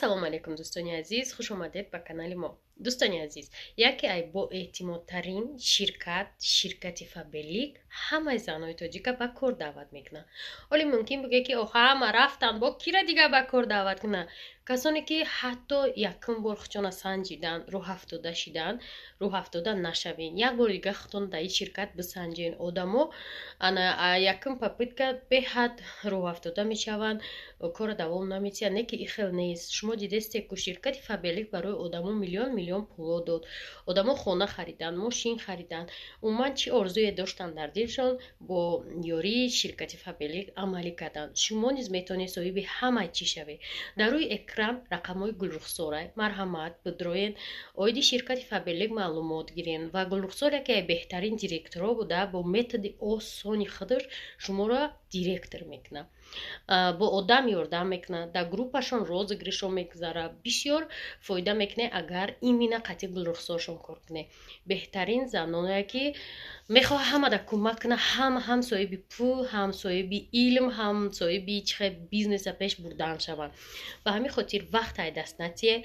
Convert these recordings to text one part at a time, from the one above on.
Ассалому алайкум, дӯстони азиз, хуш омадед ба канали мо. Дӯстони азиз, яке ай боэътимодтарин ширкат, ширкати Фаберлик, ҳамаи занҳои тоҷика ба кор даъват мекунад. Ҳоле мумкин буге, ки оха, ҳама рафтанд, бо кира дига ба кор даъват кунад? Касоне ки ҳатто якум бор худшона санҷидан, рӯҳафтода шидан, рӯҳафтода нашавен. Як бори дига худтон дар ин ширкат бисанҷен. Одамо ана якум попытка беҳад рӯҳафтода мешаванд, корро давом наметиҳанд. Не ки и хел нест. Шумо дидесте, ку ширкати Фаберлик барои одамо миллион миллион пуло дод. Одамо хона хариданд, мошин хариданд, умуман чӣ орзуе доштанд дар дилшон, бо ёрии ширкати Фаберлик амалӣ карданд. Шумо низ метавонед соҳиби ҳамаи чӣ шавед. Дар рӯи экран рақамҳои Гулрухсора, марҳамат, бидроен, оиди ширкати Фаберлик маълумот гирен. Ва Гулрухсор яке аз беҳтарин директорҳо буда, бо методи осони худаш шуморо директор мекунад, бо одам ёрдам мекунад, дар группашон розыгрышҳо мегузарад. Бисёр фоида мекунед, агар имина қатъи Гулрухсоршон кор кунед. Беҳтарин заноне ки мехоҳад ҳамада кӯмак кунад, ҳама ҳам соҳиби пул, ҳам соҳиби илм, ҳам соҳиби чӣ хел бизнеса пеш бурдан шаванд. Ба ҳамин хотир вақт ай даст натиҳед,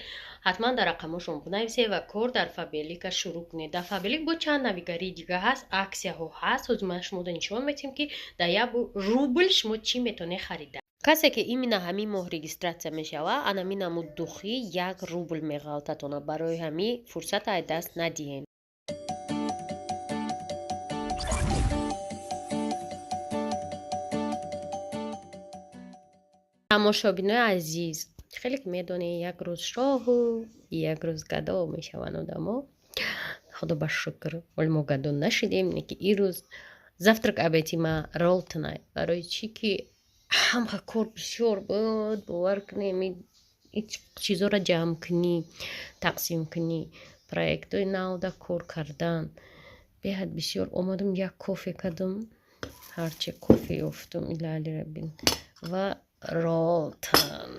ҳатман дар рақамҳошон бинависед ва кор дар Фаберлика шурӯъ кунед. Дар Фаберлик бо чанд навигарии дига ҳаст, аксияҳо ҳаст. Ҳозир ман шуморо нишон метиҳем, ки дар як рубл шумо чӣ метавонед харида. Касе ки именно ҳамин моҳ регистрация мешавад, анами намуд духи 1 рубл меғалтатона. Барои ҳамин фурсат ай даст надиҳем. Тамошобинои азиз, хеле ки медонед, як рӯз шоҳу як рӯз гадо мешаванд одамо. Худо ба шукр, ҳоли мо гадо нашидем, не ки ирӯз завтрак обеди ма ролтонай. Барои чӣ ки ҳамха кор бисёр буд, бовар кунем, чизоро ҷамъ кунӣ, тақсим кунӣ, проектҳои навда кор кардан беҳад бисёр. Омадам, як кофе кардам, ҳарчи кофе ёфтум, илалирабин, ва ролтон.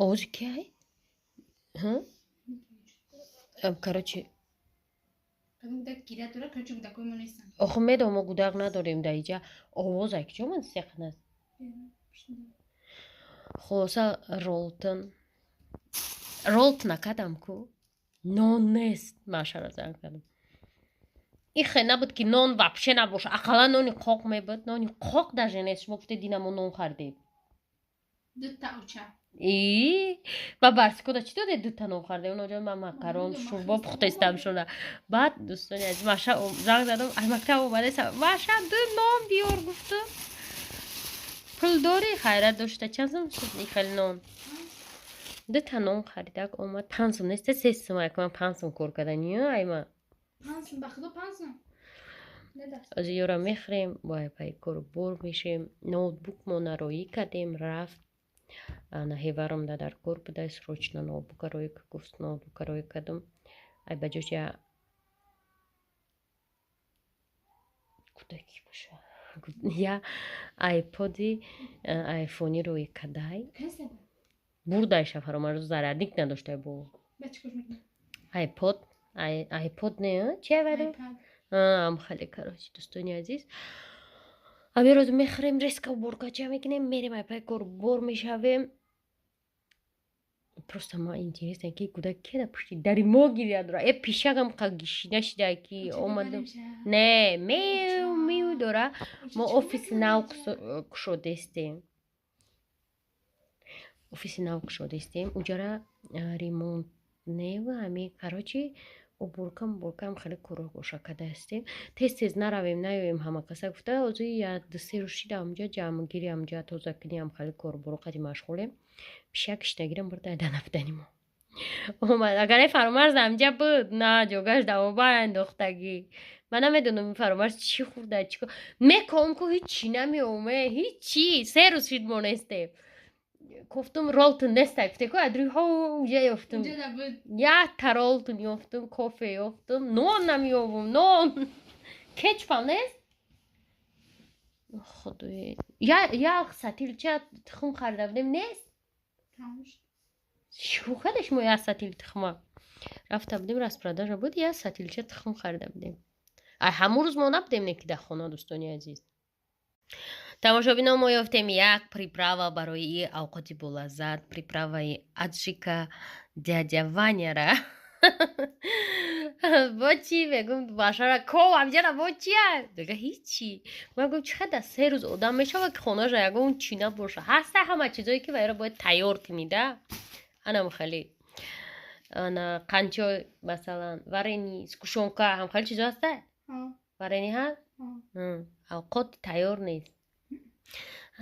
Овози киай? Короче, охо, медонам, мо гудак надорем дар иҷа. Овоз ай куҷо омад? Сеқнас. Хулоса, ролтон ролт накардам ку, нон нест. Машара занг задам. Ихе набуд ки нон вообще набоша, ақаллан нони қоқ мебуд. Нони қоқ даже нест. Шумо гуфте, дина мо нон хардем. И ба барсикода чӣ доде? Дута нон хардем. Оноҷо ман макарон, шӯрбо пухтаистам шуда. Баъд, дӯстони азиз, Маша занг задам, аз мактаб омада, Маша, ду нон биёр гуфтум. Пул дорӣ? Хайрат дошта. Чанд сум шуд ихел нон? Дута нон харидак омад. 5 сум неста, 3 сум. Айкман 5 сум кор кардани айма. Аз ёра мехӯрем, бо айпаи кору бор мешем. Ноутбук мо нароӣ кардем, рафт. Ана ҳеварам да дар кор буда, срочно ноутбука роӣ гуфт. Ноутбука роӣ кардам. Ай ба ҷош я кӯдаки боша, я айподи айфони роӣ кадай, бурдайша Фаромарзу, зарядник надоштай. Бо айпод, айпод не, чи аваро амхале. Короче, дӯстони азиз, ҳамин рӯз мехӯрем, резко уборкача мекунем, мерем, айпай кор бор мешавем. Просто ма интересно, ки кӯдак кеда пушти дари мо гиря дора. Э, пишакам қа гишина шида ки омадам, не, меу меу дора. Мо офиси нав кушодестем, офиси нав кушодестем, уҷара ремонт нева ҳами. Короче, уборкам, уборкам, хеле корро боша кардаастем. Тез тез наравем, наёем, ҳама каса гуфта, ҳозир як дусе рӯз шида, ҳамҷа ҷамъгири, ҳамҷа тозакунӣ, ҳам хеле корборо қади машғулем. Пишак гишнагирам бурда данабдани мо омад. Агар Фаромарз ҳамҷа буд, на ҷогаш давоба андохтагӣ. Ман намедонам, Фаромарз чӣ хӯрда, чӣ меком ку, ҳичи намеоме, ҳичи. 3 рӯз шид мо нестем. Кофтум, ролтон нестай, гуфте ку, адрӯҳо уҷа ёфтум, якта ролтон ёфтум, кофе ёфтум, нон намеёбум, нон, кетчупам нест. Худои, як сатилча тухм харида будем, нест. Шӯхадаш, мо як сатил тухма рафта будем, распродажа буд, як сатилча тухм харида будем. Ай ҳамун рӯз мо набудем, не ки дар хона. Дӯстони азиз. Тамошобино, мо ёфтем як приправа барои авқоти болаззат, приправаи аджика. Дядя Ваняра бо чӣ мегум? Башара ковам ҷана, бо чия? Дега ҳичи. Ма гум, чӣ қадар 3 рӯз одам мешава, ки хонаша ягон чӣ набоша. Ҳаста ҳама чизое, ки вайро бояд тайёр кунӣ да. Анам хеле ана қанчо, масалан, варенье, сгущёнка, ҳам хеле чизо ҳаста. Варенье ҳаст, авқот тайёр нест.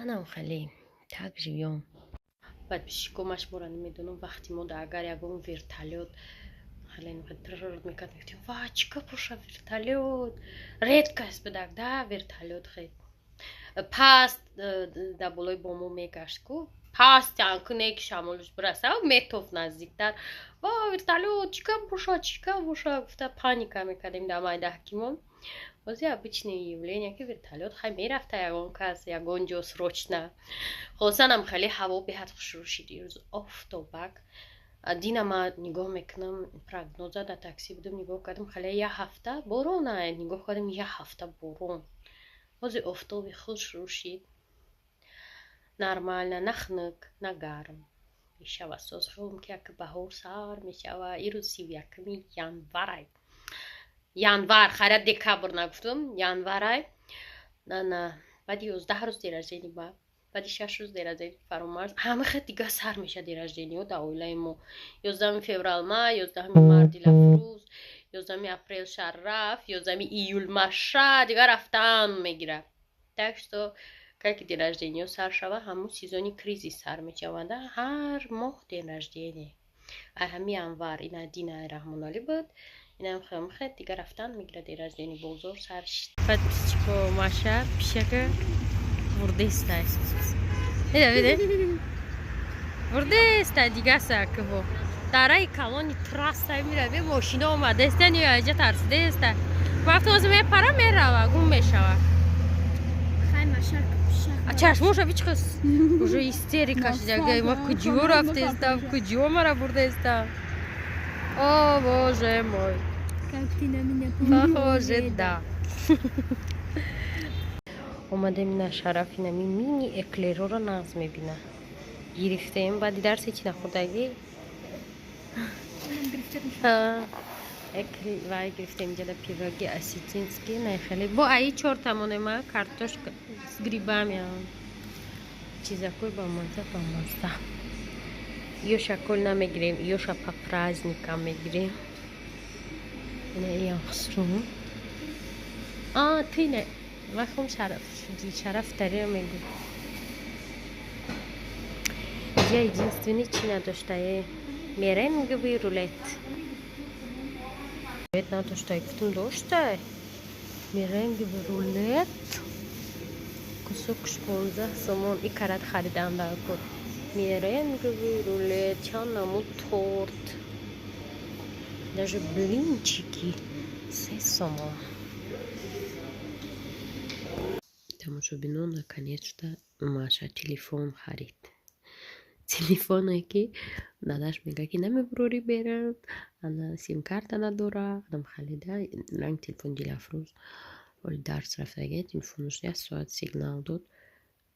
Анам хеле так живём. Баъд пишикомаш мора намедонам, вақти мо да агар ягон вертолёт мекард, мегуфтем: «Ва, чӣ ка боша вертолёт?» Редкость будак да вертолёт. Хел паст дар болои бомо мегашт ку, паст куне ки шамолш бираса, метофт наздиктар. «Ва, вертолёт, чӣ ка боша, чӣ ка боша?» гуфта, паника мекардем дар майда ҳакимон. Ҳозир обычное явление, ки вертолёт хай мерафта, ягон кас ягон ҷо срочно. Хулосанам, хеле ҳаво беҳад хушрӯ шид ирӯз, офтобак. Дина ма нигоҳ мекунам прогноза, дар такси будам, нигоҳ кардам, хеле як ҳафта борона. Нигоҳ кардам, як ҳафта борон. Ҳозир офтоби хушрӯ шид, нормально, на хунук, на гарм мешава. Соз хелм ки як баҳор сар мешава. Ирӯз 31-ми январай, январ, хайра, декабр нагуфтум, январай. На баъди 11 рӯз день рождения ба, баъди 6 рӯз день рождения Фаромарз. Ҳама хел дига сар меша день рождениҳо дар оилаи мо: 11-уми феврал ма, 11-уми март Дилафрӯз, 11-уми апрел Шараф, 11-уми июл Маша. Дига рафтан мегирад. Так что как день рождениҳо сар шава, ҳамун сезони кризис сар мешавада. Ҳар моҳ день рождения. Ай ҳами январ ина дина Раҳмоналӣ буд, инам хелмхел дига рафтан мегирад день рождения, бозор сар шид. Подписчико, Маша пишака бурдестай. Вида, виде, бурдестай. Дигаса кибо дараи калони трасса мира, мошина омадеста, ниаҷа тарсидеста. Вақте ҳозир мепара, мерава, гум мешава. Чашмоша бичқас, уже истерика шида: «Ма куҷо рафтестам? Куҷо мара бурдестам? О боже мой!» Как ты на меня. Похоже, да. Омадем на Шарафи, нами мини эклерора нағз мебина. Гирифтем баъди дарсе чи нахӯрдагӣ. Вай гирифтем иҷада, пироги осетинский найхеле бо аи чорта монема, картошка с грибами, чизакои бамаза, бамаза. Ёша кол намегирем, ёша по праздникам мегирем. Ина иям хусру. А ты не вахом, Шараф, Шараф тариро мегӯ. Я единственный чи надоштае, меренговый рулет. Рулет надоштай, гуфтум, доштай. Меренговый рулет кусок 16 сомон. И карат харидан дар кор. Меренговый рулет, чанд намуд торт, даже блинчики 3 сомон. Тамошобинон, наконец-то Маша телефон харид. Телефоне ки дадаш мега, ки намебурорӣ берам, ана симкарта надора, анам харида. Ранг телефон Дилафрӯз оли дарс рафтага, телефонаш як соат сигнал дод.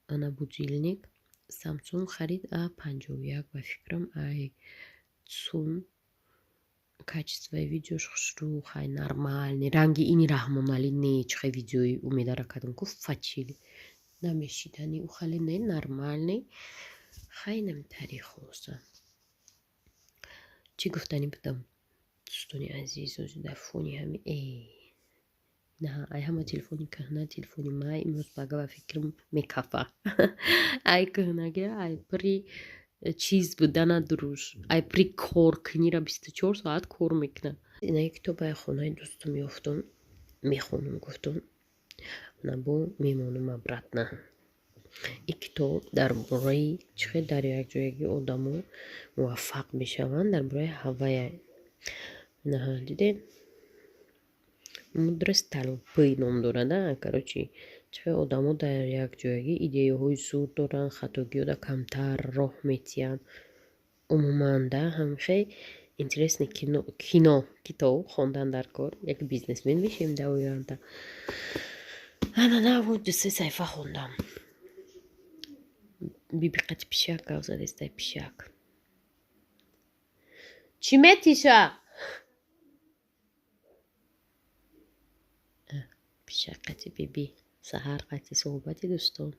Ана будильник Самсунг харид, А 51 ба фикрам, ай цун. Качествои видеош хушрӯ, хай, нормальный. Ранги ини Раҳмоналӣ не, чихе видеои умедара кардам ку, фачили намешидани ӯ, хеле не, нормальный, хай, намтари. Хулоса, чӣ гуфтанӣ будам, дӯстони азиз? Ози дар фони ҳами э на, ай ҳама телефони кӯҳна, телефони май имрӯз бага ба фикрам мекафа. Ай кӯҳнагия, ай пири чиз будана дуруш, ай пири коркунира, 24 соат кор мекунад. Инаи китобаи хонаи дӯстум ёфтум, мехонум гуфтум, набо мемонум обратно. Ин китоб дар бораи чӣ хел дар якҷоягӣ одамо муваффақ мешаванд, дар бораи ҳавая. Наҳа, дидед, «Мудрость толпы» ном дорад. Короче, чӣ хел одамо дар якҷоягӣ идеяҳои зуд доранд, хатогиҳода камтар роҳ метиҳанд. Умуман да ҳамихел интересный кино, китоб хондан дар кор. Як бизнесмен мешавем дар оянда. Ана наву ду се саҳифа хондам. Биби қати пишак гав задестай, пишак. Чӣ метиша? Пишак қати биби саҳар қати суҳбати дӯстон.